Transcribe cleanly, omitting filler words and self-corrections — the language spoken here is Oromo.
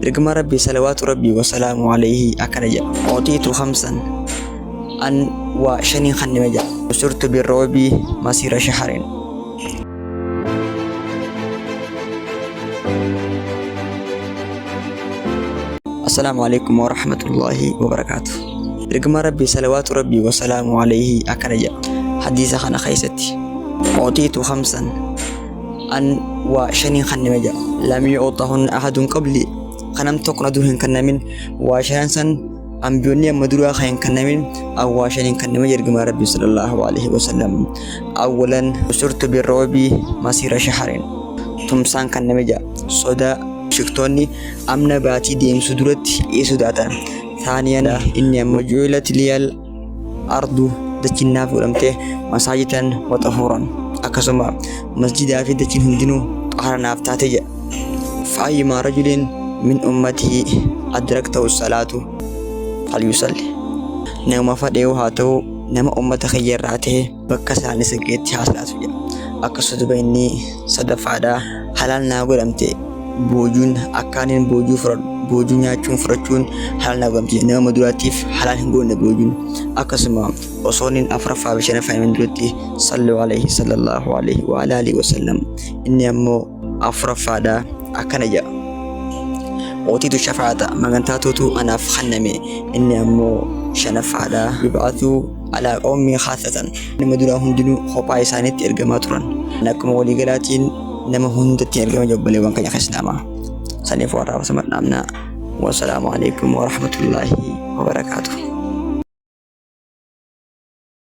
Ergamaa Rabbii salawaatu Rabbii wasalaamu alayhi akkana jedha. Uutiitu khamsan an waa shaniin kannime jedha. Nusirtu birru'bi masiira shaharin. Assalaamu alaikum warahmatullaahi wabarakaatu. Ergamaa Rabbii salawaatu Rabbii wasalaamu alayhi akkana jedha. Hadiisa kana keessatti. Uutiitu khamsan an waa shaniin kannime jedha. Lam yu'tahunna ahadun qabli kan nam tokko na dura hin kennamin waa shanan san ambiyoonni amma duraa kan hin kennamin an waa shaniin kanname jedha ergamaa Rabbii sallallahu alaihi wasallam. Awwalan surtu birroobii masiira shaharin tumsaan kanname jedha. Sodaa mushriktoonni amna baatii deemsu duratti ee sodaatan. Taaniyan inni ammoo ju'ilat liyal ardu dachiin naaf godhamte masaajidan wa xahuuran akkasuma masjidaa fi dachiin hundinuu xahara naaf taate jedha. Fa'ayyumaa rajulin min ummatii adraktahu salaatu falyusalli. Nama fadheewu haa ta'u nama ummata kiyya irraa ta'e bakka salaan isa geetti haa salaatu jedha. Akkasuma duba inni sadaffaadha halaal naa godhamte boojuun akkaaniin boojuu fudhadhu boojuu nyaachuun fudhachuun halaal naa godhamte jedha. Nama duraatiif halaal hin goone boojuun. Akkasuma osoo inni afuraffaa fi shanaffaa himin duratti sallu alayhi sallallahu alayhi wa ala alihi wa sallam. Inni ammoo afuraffaadha akkana jedha. Utiitu shafaata magantaatuutu anaaf kenname. Inni ammoo shanaffaadha. Yub'athuu alaa qawmii khaasatan. Nama duraa hundinuu kophaa isaaniitti ergamaa turan. Akkuma waliigalaatiin nama hundatti ergama obboleewwan keenya islaamaa. Saniif warraa osuma dhaabna. Wassalaamu alaikum warahmatullaahi wabarakaatuh.